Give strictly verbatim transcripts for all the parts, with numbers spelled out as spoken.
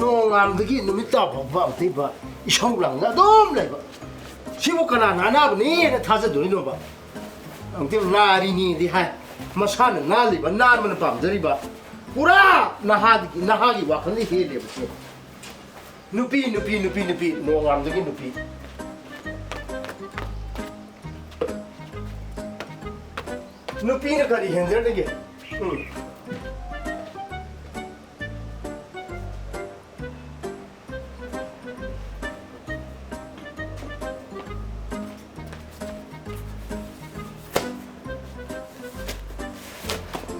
ꯅꯣꯡꯉꯥꯟꯕꯗꯒꯤ ꯅꯨꯃꯤꯠ ꯇꯥ ꯐꯥꯎꯕ ꯑꯝꯇꯩꯕ ꯏꯁꯧ ꯂꯥꯡꯅ ꯑꯗꯨꯝ ꯂꯩꯕ꯫ ꯁꯤꯕꯨ ꯀꯅꯥꯅ ꯑꯅꯥꯕꯅꯦꯅ ꯊꯥꯖꯗꯣꯏꯅꯣꯕ? ꯑꯝꯇ ꯅꯥꯔꯤꯅꯦꯗꯤ ꯍꯥꯏ, ꯃꯁꯥꯅ ꯅꯥꯜꯂꯤꯕ, ꯅꯥꯟꯕꯅ ꯄꯥꯝꯖꯔꯤꯕ꯫ ꯄꯨꯔꯥ ꯅꯍꯥꯒꯤ, ꯅꯍꯥꯒꯤ ꯋꯥꯈꯜꯗꯤ ꯍꯦꯜꯂꯦꯕ ꯁꯦ꯫ ꯅꯨꯄꯤ, ꯅꯨꯄꯤ, ꯅꯨꯄꯤ, ꯅꯨꯄꯤ, ꯅꯣꯡꯉꯥꯟꯕꯗꯒꯤ ꯅꯨꯄꯤ꯫ ꯅꯨꯄꯤꯅ ꯀꯔꯤ ꯍꯦꯟꯖꯔꯤꯒꯦ? ꯎꯝ꯫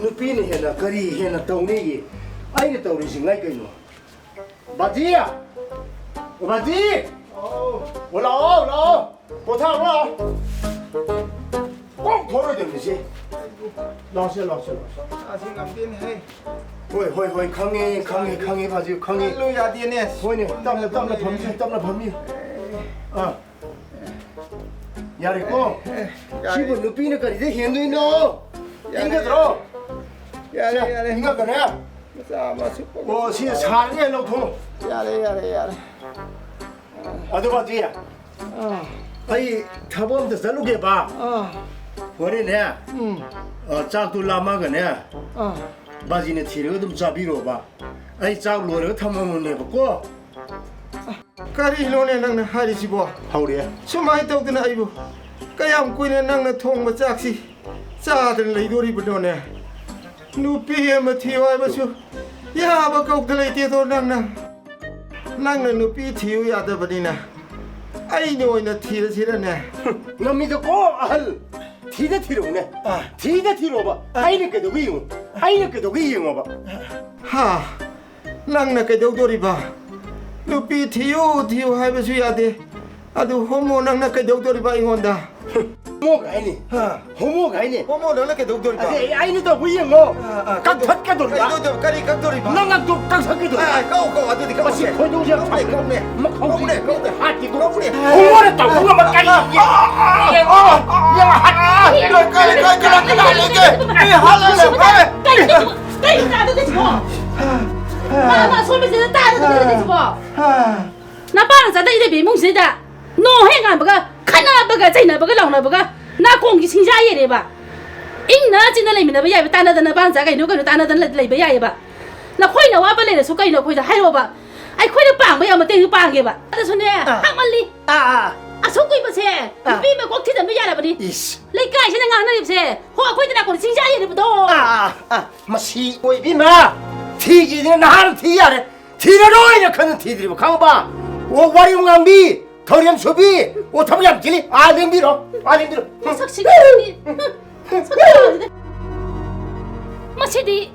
ꯅꯨꯄꯤꯅ ꯍꯦꯟꯅ ꯀꯔꯤ ꯍꯦꯟꯅ ꯇꯧꯅꯤꯒꯦ? ꯑꯩꯅ ꯇꯧꯔꯤꯁꯤ ꯉꯥꯏ ꯀꯩꯅꯣ? ꯕꯥꯖꯤ! ꯑꯣ, ꯕꯥꯖꯤ! ꯑꯣ, ꯂꯥꯛꯑꯣ, ꯂꯥꯛꯑꯣ꯫ ꯄꯣꯊꯥꯔꯣ, ꯂꯥꯛꯑꯣ꯫ ꯀꯣꯛ ꯊꯣꯔꯣꯏꯗꯕꯅꯤ ꯁꯤ꯫ ꯂꯥꯛꯑꯣꯁꯦ, ꯂꯥꯛꯑꯣꯁꯦ, ꯂꯥꯛꯑꯣꯁꯦ꯫ ꯑꯁꯤ ꯉꯝꯗꯦꯅꯦꯍꯦ꯫ ꯍꯣꯏ, ꯍꯣꯏ, ꯍꯣꯏ, ꯈꯪꯉꯦ, ꯈꯪꯉꯦ, ꯈꯪꯉꯦ, ꯕꯥꯖꯤ, ꯈꯪꯉꯦ꯫ ꯀꯜꯂꯨ ꯌꯥꯗꯦꯅꯦ꯫ ꯍꯣꯏꯅꯦ, ꯇꯞꯅ, ꯇꯞꯅ ꯐꯝꯁꯤ, ꯇꯞꯅ ꯐꯝꯃꯤ꯫ ꯑꯥ꯫ ꯌꯥꯔꯦꯀꯣ? ꯑꯦ, ꯌꯥꯔꯦ꯫ ꯁꯤꯕꯨ ꯅꯨꯄꯤꯅ ꯀꯔꯤꯗ ꯍꯦꯟꯗꯣꯏꯅꯣ? ꯌꯥꯔꯦ, ꯏꯟꯒꯗ꯭ꯔꯣ? ꯌꯥꯔꯦ, ꯁꯦ, ꯌꯥꯔꯦ꯫ ꯏꯟꯒꯗ꯭ꯔꯦ? ꯃꯆꯥ ꯃꯁꯨ ꯄꯣꯛꯄ ꯑꯣ, ꯁꯤ ꯁꯥꯔꯤꯉꯩ ꯂꯧꯊꯣꯛꯑꯣ꯫ ꯌꯥꯔꯦ, ꯌꯥꯔꯦ, ꯌꯥꯔꯦ꯫ ꯑꯗꯨ ꯕꯥꯖꯤ, ꯑꯥ꯫ ꯑꯩ ꯊꯕꯛ ꯑꯝꯇ ꯆꯠꯂꯨꯒꯦꯕ꯫ ꯑꯥ꯫ ꯍꯣꯔꯦꯟꯅꯦ, ꯎꯝ꯫ ꯑ, ꯆꯥꯛꯇꯨ ꯂꯥꯝꯃꯒꯅꯦ, ꯑꯥ꯫ ꯕꯥꯖꯤꯅ ꯊꯤꯔꯒ ꯑꯗꯨꯝ ꯆꯥꯕꯤꯔꯣꯕ꯫ ꯑꯩ ꯆꯥꯛ ꯂꯣꯏꯔꯒ ꯊꯝꯃꯝꯃꯕꯅꯦꯕꯀꯣ꯫ ꯀꯔꯤꯅꯣꯅꯦ ꯅꯪꯅ ꯍꯥꯏꯔꯤꯁꯤꯕꯣ? ꯍꯧꯔꯦ꯫ ꯁꯨꯃꯥꯏꯅ ꯇꯧꯗꯅ ꯑꯩꯕꯨ ꯀꯌꯥꯝ ꯀꯨꯏꯅ ꯅꯪꯅ ꯊꯣꯡꯕ ꯆꯥꯛꯁꯤ ꯆꯥꯗꯅ ꯂꯩꯗꯣꯔꯤꯕꯅꯣꯅꯦ? ꯅꯨꯄꯤ ꯑꯃ ꯊꯤꯌꯨ ꯍꯥꯏꯕꯁꯨ ꯌꯥꯕ ꯀꯧꯇ ꯂꯩꯇꯦꯗꯣ ꯅꯪꯅ꯫ ꯅꯪꯅ ꯅꯨꯄꯤ ꯊꯤꯌꯨ ꯌꯥꯗꯕꯅꯤꯅ ꯑꯩꯅ ꯑꯣꯏꯅ ꯊꯤꯔꯁꯤꯔꯅꯦ? ꯉꯝꯃꯤꯗꯀꯣ ꯑꯍꯜ, ꯊꯤꯗ ꯊꯤꯔꯛꯎꯅꯦ꯫ ꯑꯥ꯫ ꯊꯤꯗ ꯊꯤꯔꯛꯑꯣꯕ꯫ ꯑꯥ꯫ ꯑꯩꯅ ꯀꯩꯗꯧꯒꯦ ꯌꯦꯡꯉꯨ꯫ ꯑꯩꯅ ꯀꯩꯗꯧꯒꯦ ꯌꯦꯡꯉꯣꯕ꯫ ꯍꯥ? ꯅꯪꯅ ꯀꯩꯗꯧꯗꯣꯔꯤꯕ? ꯅꯨꯄꯤ ꯊꯤꯌꯨ, ꯊꯤꯌꯨ ꯍꯥꯏꯕꯁꯨ ꯌꯥꯗꯦ꯫ ꯑꯗꯨ ꯍꯣꯃꯣ ꯅꯪꯅ ꯀꯩꯗꯧꯗꯣꯔꯤꯕ ꯑꯩꯉꯣꯟꯗ? ꯍꯣꯃꯣ ꯀꯥꯏꯅꯦ꯫ ꯍꯥ? ꯍꯣꯃꯣ ꯀꯥꯏꯅꯦ꯫ ꯍꯣꯃꯣ ꯅꯪꯅ ꯀꯩꯗꯧꯗꯣꯔꯤꯕ? ꯑꯗꯩ ꯑꯩꯅ ꯇꯧꯕ ꯌꯦꯡꯉꯣ꯫ ꯑꯥ, ꯑꯥ, ꯀꯛꯊꯠꯀꯗꯣꯔꯤꯕ꯫ ꯀꯩꯗꯧꯗꯣꯔꯤꯕ? ꯀꯔꯤ ꯀꯛꯇꯣꯔꯤꯕ? ꯅꯪ ꯑꯗꯨ ꯀꯛꯊꯠꯀꯗꯣꯔꯤꯕ꯫ ꯑꯥ, ꯑꯥ, ꯀꯛꯎ, ꯀꯛꯎ, ꯑꯗꯨꯗꯤ ꯀꯛꯎ꯫ ꯃꯁꯤ ꯈꯣꯏꯗꯧꯁꯦ ꯌꯥꯝ ꯀꯛꯎꯅꯦ, ꯁꯥꯎꯅꯤꯡꯉꯦ꯫ ꯀꯛꯎꯅꯦ꯫ ꯃꯈꯣꯡꯁꯦ ꯀꯛꯎꯅꯦ, ꯀꯛꯎꯅꯦ꯫ ꯍꯥꯠꯀꯦ꯫ ꯀꯛꯎꯅꯦ꯫ ꯍꯣꯃꯣꯅ ꯇꯧꯕ ꯉꯝꯕ ꯀꯔꯤ? ꯑꯥ, ꯑꯥ, ꯑꯥ, ꯑꯥ, ꯑꯥ, ꯀꯔꯤ, ꯀꯔꯤ, ꯀꯔꯤ, ꯀꯔꯤ ꯂꯩꯒꯦ? ꯑꯩ ꯍꯥꯠꯂꯦ, ꯂꯩ꯫ ꯀꯩ ꯀꯩ ꯀꯩ ꯀꯩ ꯀꯩ ꯀꯩ ꯀꯩ ꯀꯩ ꯀꯩ ꯃꯥ, ꯃꯥ ꯁꯣꯝꯕꯁꯤꯗ ꯇꯥꯗꯅ ꯂꯩꯔꯤꯁꯤꯕꯣ? ꯅꯄꯥꯅ ꯆꯠꯂꯛꯏꯗꯕꯤ ꯏꯃꯨꯡꯁꯤꯗ ꯅꯣꯡ ꯍꯦꯛ ꯉꯥꯟꯕꯒ ꯈꯠꯅꯕꯒ ꯆꯩꯅꯕꯒ ꯂꯥꯎꯅꯕꯒ ꯅꯥꯀꯣꯡꯒꯤ ꯁꯤꯡꯖꯥ ꯌꯦꯔꯦꯕ꯫ ꯏꯪꯅ ꯆꯤꯛꯅ ꯂꯩꯃꯤꯟꯅꯕ ꯌꯥꯏꯕ, ꯇꯥꯟꯅꯗꯅ ꯅꯄꯥꯅ ꯆꯥ ꯀꯩꯅꯣ ꯀꯩꯅꯣ ꯇꯥꯟꯅꯗꯅ ꯂꯩꯕ ꯌꯥꯏꯌꯦꯕ꯫ ꯅꯈꯣꯏꯅ ꯑꯋꯥꯕ ꯂꯩꯔꯁꯨ ꯀꯩꯅꯣ ꯑꯩꯈꯣꯏꯗ ꯍꯥꯏꯔꯛꯑꯣꯕ꯫ ꯑꯩꯈꯣꯏꯅ ꯄꯥꯡꯕ ꯌꯥꯕ ꯃꯇꯦꯡꯁꯨ ꯄꯥꯡꯒꯦꯕ꯫ ꯑꯗꯨꯁꯨꯅꯦ, ꯑꯥ꯫ ꯍꯥꯞꯃꯜꯂꯤ꯫ ꯑꯥ, ꯑꯥ꯫ ꯑꯁꯨꯛ ꯀꯨꯏꯕꯁꯦ ꯑꯥ꯫ ꯅꯨꯄꯤ ꯃꯀꯣꯛ ꯊꯤꯗꯕ ꯌꯥꯔꯕꯅꯤ꯫ ꯏꯁ꯫ ꯂꯩꯀꯥꯏꯁꯤꯗ ꯉꯥꯡꯅꯔꯤꯕꯁꯦ, ꯍꯣ, ꯑꯩꯈꯣꯏꯗ ꯅꯥꯀꯣꯡ ꯁꯤꯡꯖꯥ ꯌꯦꯔꯤꯕꯗꯣ꯫ ꯑꯥ, ꯑꯥ, ꯑꯥ꯫ ꯃꯁꯤ ꯑꯣꯏꯕꯤꯃ ꯊꯤꯒꯤꯗꯤ ꯅꯍꯥꯟ ꯊꯤ ꯌꯥꯔꯦ꯫ ꯊꯤꯔꯔꯣꯏꯅ ꯈꯟꯅ ꯊꯤꯗ꯭ꯔꯤꯕ ꯈꯪꯉꯕ? ꯑꯣ, ꯋꯥꯔꯤ ꯉꯥꯡꯕꯤ, ꯊꯧꯔꯦꯝ ꯁꯨꯕꯤ, ꯑꯣ, ꯊꯕꯛ ꯌꯥꯝ ꯆꯤꯜꯂꯤ꯫ ꯑꯥ, ꯂꯦꯡꯕꯤꯔꯣ, ꯑꯥ, ꯂꯦꯡꯕꯤꯔꯣ꯫ ꯃꯁꯛꯁꯤꯒ꯫ ꯃꯁꯤꯗꯤ,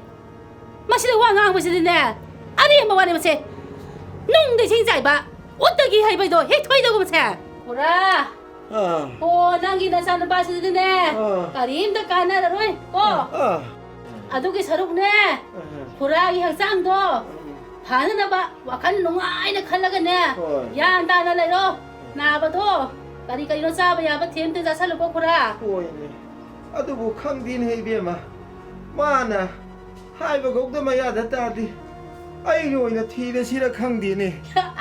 ꯃꯁꯤꯗ ꯋꯥ ꯉꯥꯡꯕꯁꯤꯗꯤꯅꯦ, ꯑꯔꯦꯝꯕ ꯋꯥꯅꯤ ꯃꯁꯦ꯫ ꯅꯨꯡꯗ ꯏꯁꯤꯡ ꯆꯥꯏꯕ, ꯎꯠꯇꯒꯤ ꯍꯩꯕꯩꯗꯣ ꯍꯦꯛ ꯊꯣꯏꯗꯧꯕ ꯃꯁꯦ꯫ ꯄꯨꯔꯥ꯫ ꯑꯥ꯫ ꯑꯣ, ꯅꯪꯒꯤ ꯅꯆꯥꯅꯨꯄꯥꯁꯤꯗꯤꯅꯦ, ꯑꯥ꯫ ꯀꯔꯤꯝꯇ ꯀꯥꯟꯅꯔꯔꯣꯏ ꯀꯣ꯫ ꯑꯥ꯫ ꯑꯗꯨꯒꯤ ꯁꯔꯨꯛꯅꯦ, ꯑꯥ꯫ ꯈꯨꯔꯥꯒꯤ ꯍꯛꯆꯥꯡꯗꯣ ꯎꯝ꯫ ꯐꯅꯅꯕ ꯋꯥꯈꯜ ꯅꯨꯡꯉꯥꯏꯅ ꯈꯜꯂꯒꯅꯦ, ꯍꯣꯏ꯫ ꯒ꯭ꯌꯥꯟ ꯇꯥꯅ ꯂꯩꯔꯣ꯫ ꯅꯥꯕꯗꯣ ꯀꯔꯤ ꯀꯔꯤꯅꯣ ꯆꯥꯕ ꯌꯥꯕ ꯊꯦꯝꯇ ꯆꯥꯁꯜꯂꯨꯀꯣ ꯈꯨꯔꯥ꯫ ꯍꯣꯏꯅꯦ꯫ ꯑꯗꯨꯕꯨ ꯈꯪꯗꯦꯅꯦ ꯏꯕꯦꯝꯃ꯫ ꯃꯥꯅ ꯍꯥꯏꯕ ꯈꯛꯇ ꯃꯌꯥꯗ ꯇꯥꯗꯦ꯫ ꯑꯩꯒꯤ ꯑꯣꯏꯅ ꯊꯤꯔꯁꯤꯔ ꯈꯪꯗꯦꯅꯦ꯫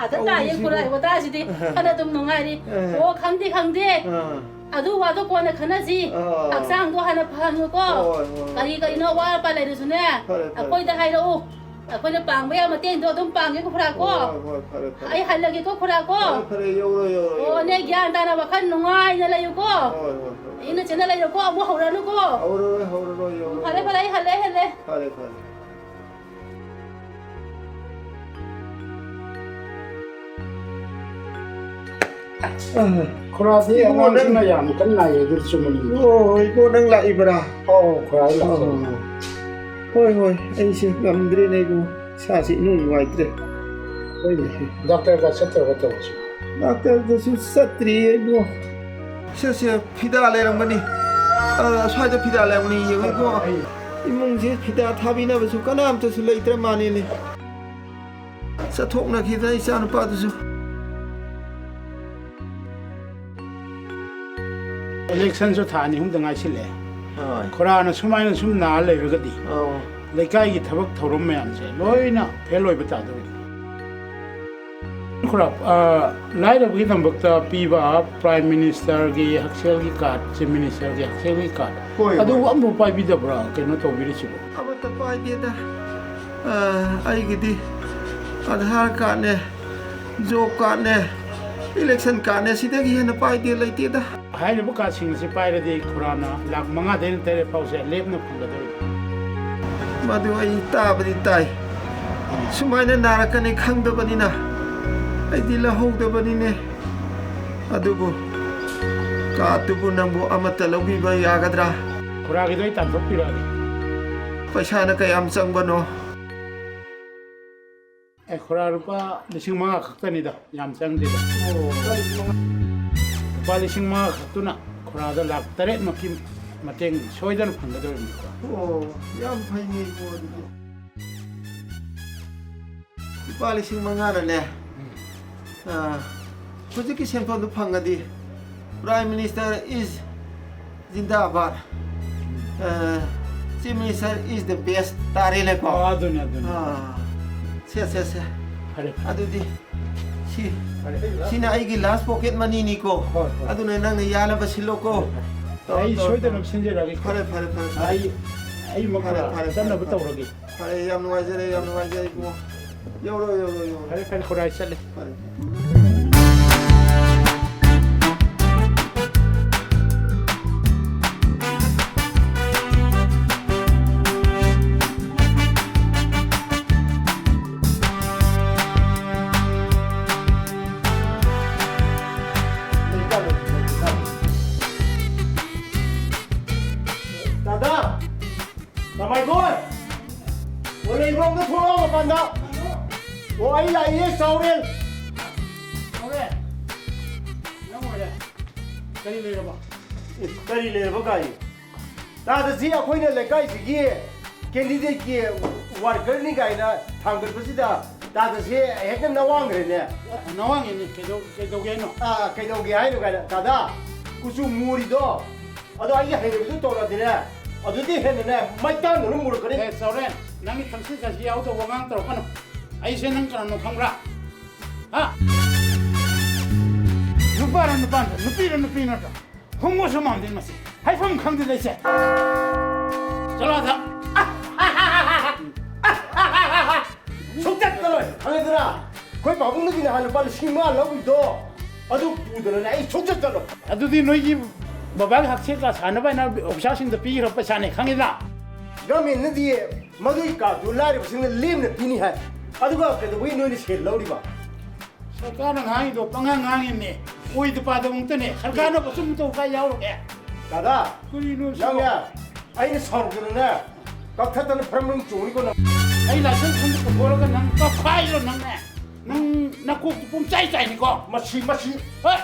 ꯑꯗ ꯇꯥꯏꯌꯦ ꯇꯧꯔꯤꯁꯤꯕꯨ꯫ ꯈꯨꯔꯥꯏ ꯋꯥꯇꯥꯁꯤꯗꯤ꯫ ꯑꯍ꯫ ꯐꯅ ꯑꯗꯨꯝ ꯅꯨꯡꯉꯥꯏꯔꯤ꯫ ꯑꯍ꯫ ꯑꯣ, ꯈꯪꯗꯦ, ꯈꯪꯗꯦ꯫ ꯑꯥ꯫ ꯑꯗꯨ ꯋꯥꯗꯣ ꯀꯣꯟꯅ ꯈꯟꯅꯁꯤ꯫ ꯑꯥ꯫ ꯍꯛꯆꯥꯡꯗꯣ ꯍꯥꯟꯅ ꯐꯍꯟꯉꯨꯀꯣ꯫ ꯍꯣꯏ, ꯍꯣꯏ, ꯍꯣꯏ꯫ ꯀꯔꯤ ꯀꯔꯤꯅꯣ ꯑꯋꯥꯠ ꯑꯄꯥ ꯂꯩꯔꯁꯨꯅꯦ, ꯐꯔꯦ, ꯐꯔꯦ, ꯑꯩꯈꯣꯏꯗ ꯐꯔꯦ꯫ ꯍꯥꯏꯔꯛꯎ꯫ ꯑꯩꯈꯣꯏꯅ ꯄꯥꯡꯕ ꯌꯥꯕ ꯃꯇꯦꯡꯗꯣ ꯑꯗꯨꯝ ꯄꯥꯡꯒꯦꯀꯣ ꯈꯨꯔꯥ ꯀꯣ꯫ ꯍꯣꯏ, ꯍꯣꯏ, ꯐꯔꯦ, ꯐꯔꯦ꯫ ꯑꯩ ꯍꯜꯂꯒꯦꯀꯣ ꯈꯨꯔꯥ ꯀꯣ꯫ ꯐꯔꯦ, ꯐꯔꯦ, ꯌꯧꯔꯣ, ꯌꯧꯔꯣ, ꯑꯣ, ꯌꯧꯔꯣ꯫ ꯅꯦ ꯒ꯭ꯌꯥꯟ ꯇꯥꯅ ꯋꯥꯈꯜ ꯅꯨꯡꯉꯥꯏꯅ ꯂꯩꯌꯨꯀꯣ꯫ ꯍꯣꯏ, ꯍꯣꯏ, ꯍꯣꯏ꯫ ꯏꯪꯅ ꯆꯤꯛꯅ ꯂꯩꯔꯣꯀꯣ, ꯑꯃꯨꯛ ꯍꯧꯔꯅꯨꯀꯣ꯫ ꯍꯧꯔꯔꯣꯏ, ꯍꯧꯔꯔꯣꯏ, ꯌꯧꯔꯣ, ꯐꯔꯦ, ꯌꯧꯔꯣ꯫ ꯐꯔꯦ, ꯑꯩ ꯍꯜꯂꯦ, ꯑꯩ ꯍꯜꯂꯦ꯫ ꯐꯔꯦ, ꯐꯔꯦ꯫ ꯈꯨꯔꯥꯗꯤ ꯏꯕꯨꯡꯉꯣ, ꯑꯉꯥꯡꯁꯤꯡꯅ ꯅꯪ ꯌꯥꯝ ꯀꯟꯅ ꯅꯥꯏꯌꯦ, ꯑꯗꯨ ꯆꯨꯝꯃꯤ꯫ ꯑꯣ, ꯏꯕꯨꯡꯉꯣ, ꯅꯪ ꯂꯥꯛꯏꯕ꯭ꯔꯥ? ꯑꯧ, ꯈꯨꯔꯥ, ꯑꯩ ꯂꯥꯛꯆꯕꯅꯤ꯫ ꯑꯣ꯫ ꯍꯣꯏ, ꯍꯣꯏ, ꯑꯩꯁꯦ ꯉꯝꯗ꯭ꯔꯦꯅꯦ, ꯏꯕꯨꯡꯉꯣ꯫ ꯏꯁꯥꯁꯤ ꯏꯅꯨꯡ ꯅꯨꯡꯉꯥꯏꯇ꯭ꯔꯦ꯫ ꯍꯣꯏꯅꯦ, ꯗꯥꯛꯇꯔꯒ ꯆꯠꯇ꯭ꯔꯕ ꯇꯧꯔꯤꯁꯤ? ꯗꯥꯛꯇꯔꯗꯁꯨ ꯆꯠꯇ꯭ꯔꯤꯌꯦ, ꯏꯕꯨꯡꯉꯣ꯫ ꯁꯦ, ꯁꯦ, ꯐꯤꯗꯥ ꯂꯩꯔꯝꯒꯅꯤ꯫ ꯑ, ꯑꯁ꯭ꯋꯥꯏꯗ ꯐꯤꯗꯥ ꯂꯩꯔꯝꯒꯅꯤ, ꯌꯦꯡꯉꯨꯀꯣ꯫ ꯏꯃꯨꯡꯁꯦ ꯐꯤꯗꯥ ꯊꯥꯕꯤꯅꯕꯁꯨ ꯀꯅꯥꯝꯇꯁꯨ ꯂꯩꯇ꯭ꯔ ꯃꯥꯜꯂꯦꯅꯦ꯫ ꯆꯠꯊꯣꯛꯅꯈꯤꯗꯅ ꯏꯆꯥꯅꯨꯄꯥꯗꯨꯁꯨ꯫ ꯏꯂꯦꯛꯁꯟꯁꯨ ꯊꯥ ꯑꯅꯤ ꯑꯍꯨꯝꯗ ꯉꯥꯏꯁꯤꯜꯂꯛꯑꯦ꯫ ꯍꯣꯏ꯫ ꯈꯨꯔꯥꯅ ꯁꯨꯃꯥꯏꯅ ꯁꯨꯝ ꯅꯥ ꯂꯩꯔꯒꯗꯤ ꯑꯧ꯫ ꯂꯩꯀꯥꯏꯒꯤ ꯊꯕꯛ ꯊꯧꯔꯝ ꯃꯌꯥꯝꯁꯦ ꯂꯣꯏꯅ ꯐꯦꯜ ꯑꯣꯏꯕ ꯇꯥꯗꯣꯔꯤ꯫ ꯈꯨꯔꯥ, ꯑ, ꯂꯥꯏꯔꯕꯒꯤꯗꯃꯛꯇ ꯄꯤꯕ ꯄ꯭ꯔꯥꯏꯝ ꯃꯤꯅꯤꯁꯇꯔꯒꯤ ꯍꯛꯁꯦꯜꯒꯤ ꯀꯥꯔꯗ, ꯆꯤꯐ ꯃꯤꯅꯤꯁꯇꯔꯒꯤ ꯍꯛꯁꯦꯜꯒꯤ ꯀꯥꯔꯗ, ꯍꯣꯏ, ꯑꯗꯨ ꯍꯣꯏ꯫ ꯑꯃꯐꯥꯎ ꯄꯥꯏꯕꯤꯗꯕ꯭ꯔꯥ ꯀꯩꯅꯣ ꯇꯧꯕꯤꯔꯤꯁꯤꯕꯣ? ꯑꯃꯠꯇ ꯄꯥꯏꯗꯦꯗ꯫ ꯑ, ꯑꯩꯒꯤꯗꯤ ꯑꯙꯥꯔ ꯀꯥꯔꯗꯅꯦ, ꯖꯣꯕ ꯀꯥꯔꯗꯅꯦ, ꯏꯂꯦꯛꯁꯟ ꯀꯥꯔꯗꯅꯦ, ꯁꯤꯗꯒꯤ ꯍꯦꯟꯅ ꯄꯥꯏꯗꯦ, ꯂꯩꯇꯦꯗ꯫ ꯍꯥꯏꯔꯤꯕ ꯀꯥꯔꯗꯁꯤꯡ ꯑꯁꯤ ꯄꯥꯏꯔꯗꯤ ꯈꯨꯔꯥꯅ ꯂꯥꯈ ꯃꯉꯥꯗꯩꯅ ꯇꯔꯦꯠ ꯐꯥꯎꯁꯦ ꯂꯦꯞꯅ ꯐꯪꯒꯗꯧꯔꯤꯕꯅꯤ꯫ ꯃꯗꯨ ꯑꯩ ꯇꯥꯕꯗꯤ ꯇꯥꯏ꯫ ꯁꯨꯃꯥꯏꯅ ꯅꯥꯔꯛꯀꯅꯤ ꯈꯪꯗꯕꯅꯤꯅ ꯑꯩꯗꯤ ꯂꯧꯍꯧꯗꯕꯅꯤꯅꯦ꯫ ꯑꯗꯨꯕꯨ ꯀꯥꯔꯗꯇꯨꯕꯨ ꯅꯪꯕꯨ ꯑꯃꯠꯇ ꯂꯧꯕꯤꯕ ꯌꯥꯒꯗ꯭ꯔꯥ? ꯈꯨꯔꯥꯒꯤꯗꯣ ꯑꯩ ꯇꯥꯟꯊꯣꯛꯄꯤꯔꯛꯑꯒꯦ꯫ ꯄꯩꯁꯥꯅ ꯀꯌꯥꯝ ꯆꯪꯕꯅꯣ? ꯑꯦ, ꯈꯨꯔꯥ, ꯂꯨꯄꯥ ꯂꯤꯁꯤꯡ ꯃꯉꯥ ꯈꯛꯇꯅꯤꯗ, ꯌꯥꯝ ꯆꯪꯗꯦꯗ꯫ ꯑꯣ꯫ ꯂꯨꯄꯥ ꯂꯤꯁꯤꯡ ꯃꯉꯥ ꯈꯛꯇꯨꯅ ꯈꯨꯔꯥꯗ ꯂꯥꯈ ꯇꯔꯦꯠꯃꯛꯀꯤ ꯃꯇꯦꯡ ꯁꯣꯏꯗꯅ ꯐꯪꯒꯗꯧꯔꯤꯕꯅꯤ꯫ ꯑꯣ, ꯌꯥꯝ ꯐꯩꯅꯦ ꯏꯕꯣ, ꯑꯗꯨꯗꯤ꯫ ꯂꯨꯄꯥ ꯂꯤꯁꯤꯡ ꯃꯉꯥꯅꯅꯦ, ꯎꯝ꯫ ꯑꯥ, ꯍꯧꯖꯤꯛꯀꯤ ꯁꯦꯟꯐꯝꯗꯨ ꯐꯪꯉꯗꯤ, Prime Minister is ꯖꯤꯟꯗꯥꯕꯥꯗ꯫ ꯑ, Chief Minister is the best ꯇꯥꯔꯦꯅꯦꯀꯣ? ꯑ, ꯑꯗꯨꯅꯤ, ꯑꯗꯨꯅꯤ꯫ ꯑ, ꯁꯦ, ꯁꯦ, ꯁꯦ꯫ ꯐꯔꯦ, ꯐꯔꯦ꯫ ꯑꯗꯨꯗꯤ ꯁꯤ, ꯐꯔꯦ꯫ ꯁꯤꯅ ꯑꯩꯒꯤ last pocket moneyꯅꯤꯀꯣ? ꯍꯣꯏ, ꯍꯣꯏ꯫ ꯑꯗꯨꯅ ꯅꯪꯅ ꯌꯥꯅꯕ ꯁꯤꯜꯂꯣꯀꯣ? ꯐꯔꯦ, ꯐꯔꯦ꯫ ꯇꯧꯔꯣ, ꯑꯩ ꯇꯧꯔꯣ, ꯁꯣꯏꯗꯅ ꯇꯧꯔꯣ꯫ ꯁꯤꯟꯖꯔꯛꯑꯒꯦ꯫ ꯐꯔꯦ, ꯐꯔꯦ, ꯐꯔꯦ, ꯐꯔꯦ꯫ ꯑꯩ, ꯑꯩ ꯃꯈꯥ ꯐꯔꯦ, ꯐꯔꯦ, ꯐꯔꯦ, ꯆꯠꯅꯕ ꯐꯔꯦ꯫ ꯇꯧꯔꯒꯦ꯫ ꯐꯔꯦ, ꯌꯥꯝ ꯅꯨꯡꯉꯥꯏꯖꯔꯦ, ꯌꯥꯝ ꯅꯨꯡꯉꯥꯏꯖꯔꯦ ꯏꯕꯨꯡꯉꯣ꯫ ꯌꯧꯔꯣ, ꯌꯧꯔꯣ, ꯌꯧꯔꯣ꯫ ꯐꯔꯦ, ꯐꯔꯦ, ꯈꯨꯔꯥꯏ ꯆꯠꯂꯦ꯫ ꯐꯔꯦ꯫ ꯗꯥꯗꯥ! ꯀꯃꯥꯏꯈꯣꯏ! ꯑꯣ, ꯂꯩꯕ꯭ꯔꯣꯝꯗ ꯊꯣꯛꯂꯛꯑꯣ ꯃꯄꯥꯟꯗ꯫ ꯑꯣ, ꯑꯩ ꯂꯥꯛꯏꯌꯦ, ꯆꯥꯎꯔꯦꯟ꯫ ꯆꯥꯎꯔꯦꯟ! ꯅꯪ ꯑꯣꯏꯔꯦ? ꯀꯔꯤ ꯂꯩꯔꯕ? ꯑꯦ, ꯀꯔꯤ ꯂꯩꯔꯕ ꯀꯥꯏ? ꯇꯥꯗ, ꯁꯤ ꯑꯩꯈꯣꯏꯅ ꯂꯩꯀꯥꯏꯁꯤꯒꯤ candidateꯀꯤ workerꯅꯤ ꯀꯥꯏꯅ ꯊꯥꯡꯒꯠꯄꯁꯤꯗ ꯇꯥꯗ, ꯁꯤ ꯍꯦꯛꯇ ꯅꯋꯥꯡꯈ꯭ꯔꯦꯅꯦ꯫ ꯅꯋꯥꯡꯉꯤꯅꯦ, ꯀꯩꯗꯧ-, ꯀꯩꯗꯧꯒꯦ ꯍꯥꯏꯅꯣ? ꯑꯥ, ꯀꯩꯗꯧꯒꯦ ꯍꯥꯏꯅꯣ ꯀꯥꯏꯅ, ꯇꯥꯗ, ꯀꯨꯆꯨ ꯃꯨꯔꯤꯗꯣ, ꯑꯗꯣ ꯑꯩꯒꯤ ꯍꯩꯅꯕꯤꯗꯨ ꯇꯧꯔꯗꯤꯅꯦ, ꯑꯗꯨꯗꯤ ꯍꯦꯟꯅꯅꯦ ꯃꯩꯇꯥꯟꯗꯨꯅ ꯃꯨꯔꯛꯀꯅꯤ꯫ ꯑꯦ, ꯆꯥꯎꯔꯦꯟ, ꯅꯪꯒꯤ ꯊꯛꯁꯤ ꯈꯥꯁꯤ ꯌꯥꯎꯗꯕ ꯋꯥꯉꯥꯡ ꯇꯧꯔꯛꯀꯅꯨ꯫ ꯑꯩꯁꯦ ꯅꯪ ꯀꯅꯥꯅꯣ ꯈꯪꯕ꯭ꯔꯥ? ꯍꯥ? ꯅꯨꯄꯥꯔ ꯅꯨꯄꯥ ꯅꯠꯇ꯭ꯔ, ꯅꯨꯄꯤꯔ ꯅꯨꯄꯤ ꯅꯠꯇ꯭ꯔ? ꯍꯣꯃꯣꯁꯨ ꯃꯥꯟꯗꯦ ꯃꯁꯤ꯫ ꯍꯥꯏꯐꯝ ꯈꯪꯗꯦ ꯂꯩꯁꯦ꯫ ꯆꯠꯂꯣ ꯑꯥꯗ꯫ ꯁꯨꯡꯆꯠ ꯆꯠꯂꯣꯏ꯫ ꯈꯪꯉꯦꯗꯅ? ꯑꯩꯈꯣꯏ ꯄꯥꯕꯨꯡꯗꯒꯤ ꯅꯍꯥꯟ ꯂꯨꯄꯥ ꯂꯤꯁꯤꯡ ꯃꯉꯥ ꯂꯧꯈꯤꯕꯗꯣ, ꯑꯗꯨ ꯄꯨꯗꯅꯅꯦ ꯑꯩ ꯁꯨꯡꯆꯠ ꯆꯠꯂꯣꯏ꯫ ꯑꯗꯨꯗꯤ ꯅꯣꯏꯒꯤ ꯕꯕꯥꯒꯤ ꯍꯛꯁꯦꯜ ꯀꯥꯔꯗ ꯁꯥꯟꯅꯕ ꯍꯥꯏꯅ ꯑꯣꯐꯤꯁꯥꯔꯁꯤꯡꯗ ꯄꯤꯈ꯭ꯔꯕ ꯄꯩꯁꯥꯅꯦ, ꯈꯪꯉꯤꯗꯅ? ꯒꯃꯦꯟꯅꯗꯤ ꯃꯗꯨꯒꯤ ꯀꯥꯔꯗꯇꯨ ꯂꯥꯏꯔꯕꯁꯤꯡꯅ ꯂꯦꯝꯅ ꯄꯤꯅꯤ ꯍꯥꯏ꯫ ꯑꯗꯨꯒ ꯀꯩꯗꯧꯕꯒꯤ ꯅꯣꯏꯅ ꯁꯦꯜ ꯂꯧꯔꯤꯕ? ꯁꯔꯀꯥꯔꯅ ꯉꯥꯡꯉꯤꯗꯣ ꯄꯪꯉꯥꯡ ꯉꯥꯡꯉꯤꯕꯅꯦ, ꯑꯣꯏꯗ ꯄꯥꯗꯕ ꯉꯥꯛꯇꯅꯦ꯫ ꯁꯔꯀꯥꯔꯅ ꯑꯆꯨꯝꯕ ꯇꯧ ꯀꯥꯏ ꯌꯥꯎꯔꯒꯦ? ꯗꯥꯗꯥ, ꯀꯔꯤꯅꯣ ꯁꯤꯕꯣ? ꯅꯪꯅꯦ, ꯑꯩꯅ ꯁꯥꯎꯔꯛꯇꯅꯅꯦ, ꯀꯛꯊꯠꯇꯅ ꯐ꯭ꯔꯝ ꯐ꯭ꯔꯝ ꯆꯣꯡꯅꯤꯀꯣ ꯅꯪ꯫ ꯑꯩ ꯂꯥꯏꯁꯦꯟꯁ ꯑꯃ ꯄꯨꯊꯣꯛꯂꯒ ꯅꯪ ꯀꯛꯈꯥꯏꯔꯣ ꯅꯪꯅꯦ? ꯅꯪ ꯅꯀꯣꯛꯇꯨ ꯄꯨꯝꯆꯥꯏ ꯆꯥꯏꯅꯤꯀꯣ꯫ ꯃꯁꯤ, ꯃꯁꯤ꯫ ꯍꯣꯏ꯫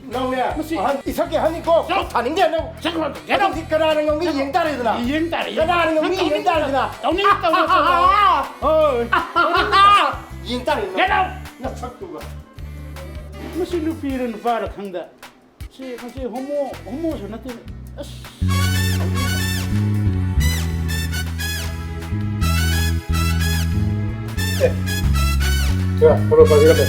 ꯅꯪꯅꯦ, ꯃꯁꯤ ꯑꯍꯟ, ꯏꯁꯛꯀꯤ ꯑꯍꯟꯅꯤꯀꯣ꯫ ꯆꯠꯂꯣ꯫ ꯊꯥꯅꯤꯡꯗꯦ ꯅꯪ꯫ ꯆꯠꯈ꯭ꯔꯣ, ꯆꯠꯈ꯭ꯔꯣ꯫ ꯅꯪꯗꯤ ꯀꯅꯥꯅ ꯉꯝꯒꯦ ꯌꯦꯡ ꯇꯥꯔꯦꯗꯅ꯫ ꯌꯦꯡ ꯇꯥꯔꯦ, ꯌꯦꯡ ꯀꯅꯥꯅ ꯇꯥꯔꯦ꯫ ꯉꯝꯒꯦ ꯅꯪ ꯌꯦꯡ ꯇꯥꯔꯦꯗꯅ꯫ ꯇꯧꯅꯤꯡ-, ꯇꯧꯅꯤꯡ-, ꯇꯧꯅꯤꯡ-, ꯇꯧꯅꯤꯡ-, ꯍꯣꯏ꯫ ꯌꯦꯡ ꯇꯥꯔꯦꯗꯅ꯫ Get out! ꯅꯁꯛꯇꯨꯒ꯫ ꯃꯁꯤ ꯅꯨꯄꯤꯔ ꯅꯨꯄꯥꯔ ꯈꯪꯗ꯫ ꯁꯤ, ꯃꯁꯤ ꯍꯣꯃꯣ, ꯍꯣꯃꯣꯁꯨ ꯅꯠꯇꯦ꯫ ꯑꯁ꯫ ꯑꯦ, ꯈꯔ, ꯈꯔ ꯄꯥꯏꯕꯤꯔꯝꯃꯦ꯫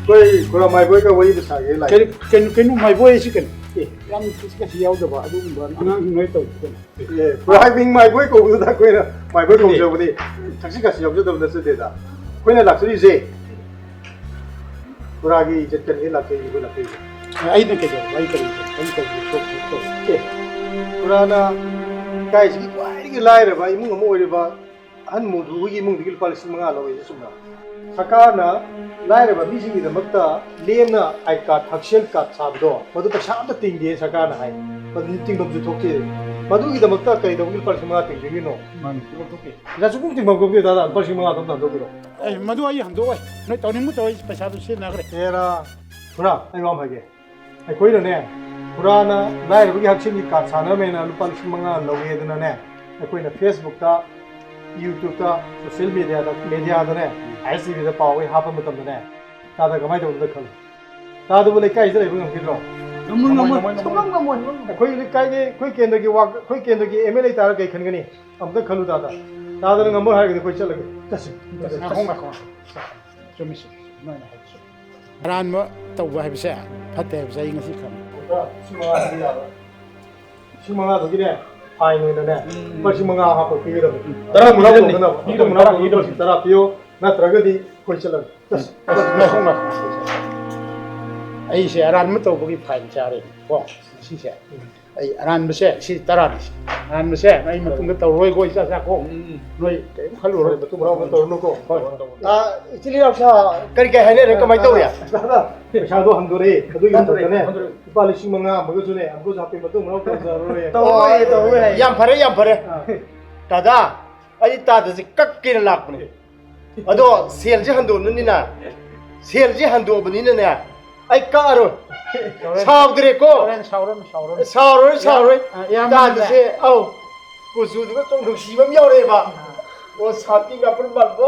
ꯑꯩꯈꯣꯏ ꯈꯨꯔꯥ ꯃꯥꯏꯕꯣꯏꯒ ꯋꯥꯔꯤꯗ ꯁꯥꯒꯦ ꯂꯥꯛꯑꯦ꯫ ꯀꯩꯅꯣ, ꯀꯩꯅꯣ, ꯀꯩꯅꯣ ꯃꯥꯏꯕꯣꯏ ꯍꯥꯏꯁꯤ ꯀꯩꯅꯣ? ꯑꯦ, ꯌꯥꯝ ꯊꯛꯁꯤ ꯈꯥꯁꯤ ꯌꯥꯎꯗꯕ ꯑꯗꯨꯒꯨꯝꯕ ꯑꯉꯥꯡꯁꯤꯡ ꯅꯣꯏ ꯇꯧꯕꯁꯤ ꯀꯩꯅꯣ? ꯑꯦ, ꯈꯨꯔꯥꯏ ꯃꯤꯡ ꯃꯥꯏꯕꯣꯏ ꯀꯧꯕꯗꯨꯗ ꯑꯩꯈꯣꯏꯅ ꯃꯥꯏꯕꯣꯏ ꯀꯧꯖꯕꯅꯤ꯫ ꯊꯛꯁꯤ ꯈꯥꯁꯤ ꯌꯥꯎꯖꯗꯕ ꯅꯠꯆꯗꯦꯗ꯫ ꯑꯩꯈꯣꯏꯅ ꯂꯥꯛꯆꯔꯤꯁꯦ ꯈꯨꯔꯥꯒꯤ ꯏꯖꯠ ꯀꯟꯒꯦ ꯂꯥꯛꯆꯔꯤꯅꯤ ꯑꯩꯈꯣꯏ ꯂꯥꯛꯆꯔꯤꯁꯦ꯫ ꯑꯩꯅ ꯀꯩꯗꯧꯕ? ꯑꯩ ꯀꯔꯤ, ꯑꯩ ꯀꯔꯤ ꯁꯣꯛ-, ꯁꯣꯛ-, ꯁꯣꯛ-, ꯑꯦ, ꯈꯨꯔꯥꯅ ꯂꯩꯀꯥꯏꯁꯤꯒꯤ ꯈ꯭ꯋꯥꯏꯗꯒꯤ ꯂꯥꯏꯔꯕ ꯏꯃꯨꯡ ꯑꯃ ꯑꯣꯏꯔꯤꯕ ꯑꯍꯟ ꯃꯣꯗꯨ ꯍꯣꯏꯒꯤ ꯏꯃꯨꯡꯗꯒꯤ ꯂꯨꯄꯥ ꯂꯤꯁꯤꯡ ꯃꯉꯥ ꯂꯧꯔꯛꯏꯁꯦ ꯆꯨꯝꯕ꯭ꯔꯥ? ꯁꯔꯀꯥꯔꯅ ꯂꯥꯏꯔꯕ ꯃꯤꯁꯤꯡꯒꯤꯗꯃꯛꯇ ꯂꯦꯝꯅ ꯑꯥꯏ ꯀꯥꯔꯗ, ꯍꯛꯁꯦꯜ ꯀꯥꯔꯗ ꯁꯥꯕꯗꯣ, ꯃꯗꯨ ꯄꯩꯁꯥ ꯑꯝꯇ ꯇꯤꯡꯗꯦ ꯁꯔꯀꯥꯔꯅ ꯍꯥꯏ꯫ ꯃꯗꯨꯗꯤ ꯇꯤꯡꯐꯝꯁꯨ ꯊꯣꯛꯇꯦ꯫ ꯃꯗꯨꯒꯤꯗꯃꯛꯇ ꯀꯔꯤꯗꯧꯕꯒꯤ ꯂꯨꯄꯥ ꯂꯤꯁꯤꯡ ꯃꯉꯥ ꯇꯤꯡꯗꯣꯏꯅꯣ? ꯃꯥꯅꯤ, ꯇꯤꯡꯐꯝ ꯊꯣꯛꯇꯦ꯫ ꯄꯩꯁꯥ ꯁꯨꯡꯇꯤꯡ ꯇꯤꯡꯐꯝ ꯊꯣꯛꯇꯦ, ꯗꯥꯗꯥ, ꯂꯨꯄꯥ ꯂꯤꯁꯤꯡ ꯃꯉꯥꯗꯣ ꯑꯝꯇ ꯍꯟꯗꯣꯛꯄꯤꯔꯣ꯫ ꯑꯦ, ꯃꯗꯨ ꯑꯩ ꯍꯟꯗꯣꯛꯑꯣꯏ꯫ ꯅꯣꯏ ꯇꯧꯅꯤꯡꯕ ꯇꯧ, ꯑꯩ ꯄꯩꯁꯥꯗꯨ ꯁꯤꯖꯤꯟꯅꯈ꯭ꯔꯦ꯫ ꯑꯦꯔꯥ, ꯈꯨꯔꯥ, ꯑꯩ ꯋꯥ ꯑꯃ ꯍꯥꯏꯒꯦ꯫ ꯑꯩꯈꯣꯏꯅꯅꯦ, ꯈꯨꯔꯥꯅ ꯂꯥꯏꯔꯕꯒꯤ ꯍꯛꯁꯦꯜꯒꯤ ꯀꯥꯔꯗ ꯁꯥꯟꯅꯔꯝꯃꯦꯅ ꯂꯨꯄꯥ ꯂꯤꯁꯤꯡ ꯃꯉꯥ ꯂꯧꯋꯦꯗꯅꯅꯦ, ꯑꯩꯈꯣꯏꯅ Facebook-ꯇ, YouTube-ꯇ, social media-ꯗ, media-ꯗꯅꯦ, ꯑꯥꯏ ꯑꯦꯁ ꯇꯤ ꯚꯤꯗ ꯄꯥꯎ ꯑꯩ ꯍꯥꯞꯄ ꯃꯇꯝꯗꯅꯦ, ꯇꯥꯗ ꯀꯃꯥꯏꯅ ꯇꯧꯒꯗꯕ ꯈꯜꯂꯨ? ꯇꯥꯗꯕꯨ ꯂꯩꯀꯥꯏꯁꯤꯗ ꯂꯩꯕ ꯉꯝꯈꯤꯗ꯭ꯔꯣ? ꯉꯝꯃꯣꯏ, ꯉꯝꯃꯣꯏ, ꯉꯝꯃꯣꯏ, ꯉꯝꯃꯣꯏ꯫ ꯁꯨꯡꯉꯝ ꯉꯝꯃꯣꯏ꯫ ꯑꯩꯈꯣꯏ ꯂꯩꯀꯥꯏꯒꯤ, ꯑꯩꯈꯣꯏ ꯀꯦꯟꯗ꯭ꯔꯒꯤ ꯋꯥ-, ꯑꯩꯈꯣꯏ ꯀꯦꯟꯗ꯭ꯔꯒꯤ ꯑꯦꯝ ꯑꯦꯜ ꯑꯦ ꯇꯥꯔꯒ ꯀꯩ ꯈꯟꯒꯅꯤ? ꯑꯝꯇ ꯈꯜꯂꯨ ꯇꯥꯗ꯫ ꯇꯥꯗꯅ ꯉꯝꯃꯣꯏ ꯍꯥꯏꯔꯒꯗꯤ ꯑꯩꯈꯣꯏ ꯆꯠꯂꯒꯦ꯫ ꯆꯠꯁꯤ꯫ ꯉꯥꯏꯈꯣ, ꯉꯥꯏꯈꯣ, ꯉꯥꯏꯈꯣ꯫ ꯆꯨꯝꯃꯤ, ꯆꯨꯝꯃꯤ꯫ ꯅꯣꯏꯅ ꯍꯥꯏꯕ ꯆꯨꯝꯃꯤ꯫ ꯑꯔꯥꯟꯕ ꯇꯧꯕ ꯍꯥꯏꯕꯁꯦ ꯐꯠꯇꯦ ꯍꯥꯏꯕꯁꯦ ꯑꯩ ꯉꯁꯤ ꯈꯪꯉꯤ꯫ ꯂꯤꯁꯤꯡ ꯃꯉꯥꯗꯨꯗꯤ ꯌꯥꯔꯣꯏ꯫ ꯂꯤꯁꯤꯡ ꯃꯉꯥꯗꯨꯒꯤꯅꯦ, ꯐꯥꯏꯟ ꯑꯣꯏꯅꯅꯦ, ꯎꯝ꯫ ꯂꯨꯄꯥ ꯂꯤꯁꯤꯡ ꯃꯉꯥ ꯍꯥꯞꯄ ꯄꯤꯒꯗꯕꯅꯤ꯫ ꯎꯝ꯫ ꯇꯔꯥ ꯃꯉꯥ ꯄꯤꯒꯗꯕꯅꯤ꯫ ꯇꯧꯅꯅꯕ꯫ ꯄꯤꯒꯗꯕꯅꯤ, ꯇꯔꯥ ꯄꯤꯒꯗꯕꯅꯤ꯫ ꯂꯨꯄꯥ ꯂꯤꯁꯤꯡ ꯇꯔꯥ ꯄꯤꯌꯣ, ꯅꯠꯇ꯭ꯔꯒꯗꯤ ꯑꯩꯈꯣꯏ ꯆꯠꯂꯒꯦ꯫ ꯆꯠꯁꯤ꯫ ꯉꯥꯏꯈꯣ, ꯉꯥꯏꯈꯣ꯫ ꯑꯩꯁꯦ ꯑꯔꯥꯟꯕ ꯇꯧꯕꯒꯤ ꯐꯥꯏꯟ ꯆꯥꯔꯦ ꯀꯣ ꯉꯁꯤꯁꯦ꯫ ꯎꯝ꯫ ꯑꯩ ꯑꯔꯥꯟꯕꯁꯦ ꯁꯤ ꯇꯔꯥꯅꯤ꯫ ꯑꯔꯥꯟꯕꯁꯦ ꯑꯩ ꯃꯇꯨꯡꯗ ꯇꯧꯔꯣꯏꯀꯣ, ꯏꯆꯥ ꯆꯥ ꯀꯣ꯫ ꯎꯝ, ꯎꯝ꯫ ꯅꯣꯏ ꯀꯔꯤꯝ ꯈꯜꯂꯨꯔꯣꯏ꯫ ꯃꯇꯨꯡ ꯃꯅꯥꯎ ꯑꯃ ꯇꯧꯔꯨꯅꯨꯀꯣ꯫ ꯍꯣꯏ꯫ ꯑꯥ, ꯏꯆꯤꯜ ꯏꯅꯥꯎꯁꯥ ꯀꯔꯤ ꯀꯔꯤ ꯍꯥꯏꯅꯔꯦ? ꯀꯃꯥꯏꯅ ꯇꯧꯔꯤ? ꯄꯩꯁꯥꯗꯣ ꯍꯟꯗꯣꯔꯛꯑꯦ꯫ ꯑꯗꯨꯒꯤ ꯍꯟꯗꯣꯔꯛꯑꯦ, ꯃꯊꯛꯇꯅꯦ, ꯍꯟꯗꯣꯔꯛꯑꯦ꯫ ꯂꯨꯄꯥ ꯂꯤꯁꯤꯡ ꯃꯉꯥ ꯑꯃꯒꯁꯨꯅꯦ, ꯑꯃꯨꯛꯀꯁꯨ ꯍꯥꯞꯄꯦ, ꯃꯇꯨꯡ ꯃꯅꯥꯎ ꯇꯧꯖꯔꯔꯣꯏ꯫ ꯇꯧꯔꯣꯏ, ꯇꯧꯔꯣꯏ ꯍꯥꯏ꯫ ꯌꯥꯝ ꯐꯔꯦ, ꯌꯥꯝ ꯐꯔꯦ꯫ ꯑꯥ꯫ ꯗꯥꯗꯥ, ꯑꯩ ꯇꯥꯗꯁꯦ ꯀꯛꯀꯦꯅ ꯂꯥꯛꯄꯅꯦ꯫ ꯑꯗꯣ ꯁꯦꯜꯁꯦ ꯍꯟꯗꯣꯛꯅꯅꯤꯅ, ꯁꯦꯜꯁꯦ ꯍꯟꯗꯣꯛꯑꯕꯅꯤꯅꯅꯦ, ꯑꯩ ꯀꯛꯑꯔꯣꯏ꯫ ꯁꯥꯎꯔꯦ꯫ ꯁꯥꯎꯗ꯭ꯔꯦꯀꯣ? ꯁꯥꯎꯔꯦ, ꯁꯥꯎꯔꯦ, ꯁꯥꯎꯔꯦ꯫ ꯁꯥꯎꯔꯣꯏ, ꯁꯥꯎꯔꯣꯏ꯫ ꯑ, ꯏꯌꯥꯝꯕꯅ ꯇꯥꯗꯁꯦ, ꯑꯧ, ꯀꯨꯆꯨꯗꯨꯒ ꯆꯣꯡ ꯅꯨꯡꯁꯤꯕ ꯑꯃ ꯌꯥꯎꯔꯛꯑꯦꯕ꯫ ꯑ꯫ ꯑꯣ, ꯁꯥꯇꯤꯟ ꯀꯥꯄꯟ ꯃꯥꯟꯕ꯫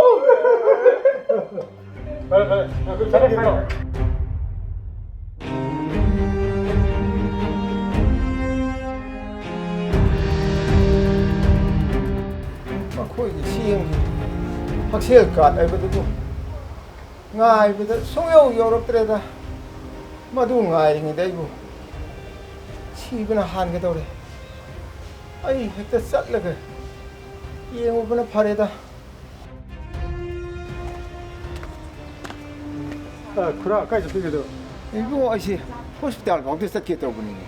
ꯐꯔꯦ, ꯐꯔꯦ꯫ ꯐꯔꯦ, ꯐꯔꯦ꯫ ꯃꯈꯣꯏꯒꯤ ꯆꯦꯡꯒꯤ ꯍꯛꯁꯦꯜ ꯀꯥꯔꯗ ꯍꯥꯏꯕꯗꯨꯕꯨ ꯉꯥꯏꯕꯗ ꯁꯨꯡꯌꯧ ꯌꯧꯔꯛꯇ꯭ꯔꯦꯗ꯫ ꯃꯗꯨ ꯉꯥꯏꯔꯤꯉꯩꯗ ꯑꯩꯕꯨ ꯁꯤꯕꯅ ꯍꯥꯟꯒꯗꯧꯔꯦ꯫ ꯑꯩ ꯍꯦꯛꯇ ꯆꯠꯂꯒ ꯌꯦꯡꯉꯨꯕꯅ ꯐꯔꯦꯗ꯫ ꯑ, ꯈꯨꯔꯥ, ꯀꯥꯏ ꯆꯠꯇꯣꯏꯅꯣ? ꯏꯕꯨꯡꯉꯣ, ꯑꯩꯁꯦ ꯍꯣꯁꯄꯤꯇꯥꯜ ꯐꯥꯎꯗ ꯆꯠꯀꯦ ꯇꯧꯕꯅꯤꯅꯦ꯫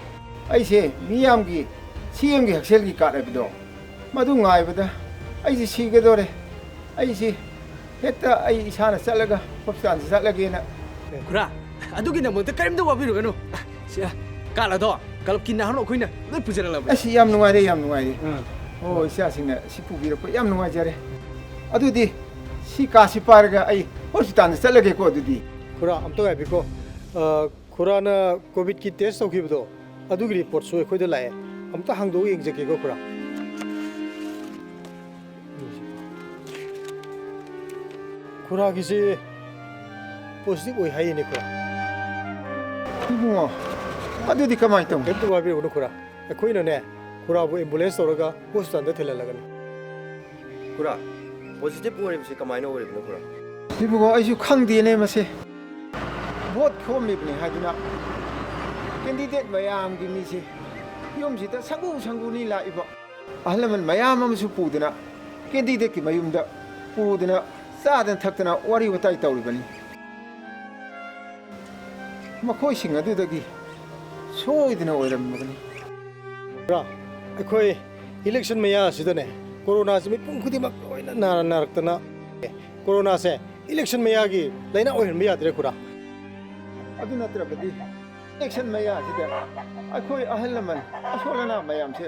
ꯑꯩꯁꯦ ꯃꯤꯌꯥꯝꯒꯤ ꯁꯤ ꯑꯦꯝꯒꯤ ꯍꯛꯁꯦꯜꯒꯤ ꯀꯥꯔꯗ ꯍꯥꯏꯕꯗꯣ, ꯃꯗꯨ ꯉꯥꯏꯕꯗ ꯑꯩꯁꯦ ꯁꯤꯒꯗꯧꯔꯦ꯫ ꯑꯩꯁꯦ ꯍꯦꯛꯇ ꯑꯩ ꯏꯁꯥꯅ ꯆꯠꯂꯒ ꯍꯣꯁꯄꯤꯇꯥꯜꯗ ꯆꯠꯂꯒꯦꯅ꯫ ꯈꯨꯔꯥ, ꯑꯗꯨꯒꯤꯗꯃꯛꯇ ꯀꯔꯤꯝꯇ ꯋꯥꯕꯤꯔꯨꯒꯅꯨ꯫ ꯁꯤ, ꯀꯥꯔꯗ ꯑꯗꯣ ꯀ꯭ꯂꯕꯀꯤ ꯅꯍꯥꯔꯣꯜ ꯑꯩꯈꯣꯏꯅ ꯂꯣꯏ ꯄꯨꯖꯔꯛꯂꯕꯅꯤ꯫ ꯑꯁ, ꯌꯥꯝ ꯅꯨꯡꯉꯥꯏꯔꯦ, ꯌꯥꯝ ꯅꯨꯡꯉꯥꯏꯔꯦ꯫ ꯑꯥ꯫ ꯑꯣ, ꯏꯆꯥꯁꯤꯡꯅ ꯁꯤ ꯄꯨꯕꯤꯔꯛꯄ ꯌꯥꯝ ꯅꯨꯡꯉꯥꯏꯖꯔꯦ꯫ ꯑꯗꯨꯗꯤ ꯁꯤ ꯀꯥꯔꯗꯁꯤ ꯄꯥꯏꯔꯒ ꯑꯩ ꯍꯣꯁꯄꯤꯇꯥꯜꯗ ꯆꯠꯂꯒꯦꯀꯣ ꯑꯗꯨꯗꯤ꯫ ꯈꯨꯔꯥ, ꯑꯝꯇ ꯉꯥꯏꯕꯤꯀꯣ꯫ ꯑ, ꯈꯨꯔꯥꯅ ꯀꯣꯚꯤꯗꯀꯤ ꯇꯦꯁ ꯇꯧꯈꯤꯕꯗꯣ, ꯑꯗꯨꯒꯤ ꯔꯤꯄꯣꯔꯠꯁꯨ ꯑꯩꯈꯣꯏꯗ ꯂꯥꯛꯑꯦ꯫ ꯑꯝꯇ ꯍꯥꯡꯗꯣꯛꯑꯒ ꯌꯦꯡꯖꯒꯦꯀꯣ, ꯈꯨꯔꯥ꯫ ꯈꯨꯔꯥꯒꯤꯁꯦ ꯄꯣꯖꯤꯇꯤꯚ ꯑꯣꯏ ꯍꯥꯏꯌꯦꯅꯦ, ꯈꯨꯔꯥ꯫ ꯏꯕꯨꯡꯉꯣ, ꯑꯗꯨꯗꯤ ꯀꯃꯥꯏꯅ ꯇꯧꯅꯤ? ꯀꯩꯝꯇ ꯋꯥꯕꯤꯔꯨꯅꯨ ꯈꯨꯔꯥ, ꯑꯩꯈꯣꯏꯅꯅꯦ ꯈꯨꯔꯥꯕꯨ ambulance ꯇꯧꯔꯒ hospitalꯗ ꯊꯤꯜꯍꯜꯂꯒꯅꯤ꯫ ꯈꯨꯔꯥ, positive ꯑꯣꯏꯔꯤꯕꯁꯤ ꯀꯃꯥꯏꯅ ꯑꯣꯏꯔꯤꯕꯅꯣ ꯈꯨꯔꯥ? ꯏꯕꯨꯡꯉꯣ, ꯑꯩꯁꯨ ꯈꯪꯗꯦꯅꯦ ꯃꯁꯦ꯫ Vote ꯈꯣꯝꯃꯤꯕꯅꯤ ꯍꯥꯏꯗꯨꯅ candidate ꯃꯌꯥꯝꯒꯤ ꯃꯤꯁꯦ ꯌꯨꯝꯁꯤꯗ ꯁꯪꯒꯨ ꯁꯪꯒꯨꯅꯤ ꯂꯥꯛꯏꯕ꯫ ꯑꯍꯜ ꯂꯃꯟ ꯃꯌꯥꯝ ꯑꯃꯁꯨ ꯄꯨꯗꯅ candidateꯀꯤ ꯃꯌꯨꯝꯗ ꯄꯨꯗꯅ ꯆꯥꯗꯅ ꯊꯛꯇꯅ ꯋꯥꯔꯤ ꯋꯥꯇꯥꯏ ꯇꯧꯔꯤꯕꯅꯤ꯫ ꯃꯈꯣꯏꯁꯤꯡ ꯑꯗꯨꯗꯒꯤ ꯁꯣꯏꯗꯅ ꯑꯣꯏꯔꯝꯃꯒꯅꯤ꯫ ꯈꯨꯔꯥ, ꯑꯩꯈꯣꯏ election ꯃꯌꯥ ꯑꯁꯤꯗꯅꯦ, coronaꯁꯤ ꯃꯤꯄꯨꯝ ꯈꯨꯗꯤꯡꯃꯛ ꯂꯣꯏꯅ ꯅꯥꯔ ꯅꯥꯔꯛꯇꯅ, coronaꯁꯦ election ꯃꯌꯥꯒꯤ ꯂꯥꯏꯅꯥ ꯑꯣꯏꯍꯟꯕ ꯌꯥꯗ꯭ꯔꯦ ꯈꯨꯔꯥ꯫ ꯑꯗꯨ ꯅꯠꯇ꯭ꯔꯕꯗꯤ election ꯃꯌꯥꯁꯤꯗ ꯑꯩꯈꯣꯏ ꯑꯍꯜ ꯂꯃꯟ ꯑꯁꯣꯜ ꯑꯅꯥ ꯃꯌꯥꯝꯁꯦ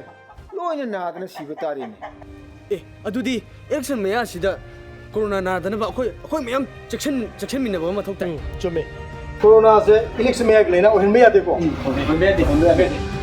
ꯂꯣꯏꯅ ꯅꯥꯗꯅ ꯁꯤꯕ ꯇꯥꯔꯦꯅꯦ꯫ ꯑꯦ, ꯑꯗꯨꯗꯤ election ꯃꯌꯥꯁꯤꯗ corona ꯅꯥꯗꯅꯕ ꯑꯩꯈꯣꯏ, ꯑꯩꯈꯣꯏ ꯃꯌꯥꯝ ꯆꯦꯛꯁꯤꯟ-, ꯆꯦꯛꯁꯤꯟꯃꯤꯟꯅꯕ ꯑꯃ ꯃꯊꯧ ꯇꯥꯏ꯫ ꯎꯝ, ꯆꯨꯝꯃꯦ꯫ Coronaꯁꯦ election ꯃꯌꯥꯒꯤ ꯂꯥꯏꯅꯥ ꯑꯣꯏꯍꯟꯕ ꯌꯥꯗꯦꯀꯣ꯫ ꯎꯝ, ꯑꯣꯏꯍꯟꯕ ꯌꯥꯗꯦ, ꯑꯣꯏꯍꯟꯕ ꯌꯥꯗꯦ꯫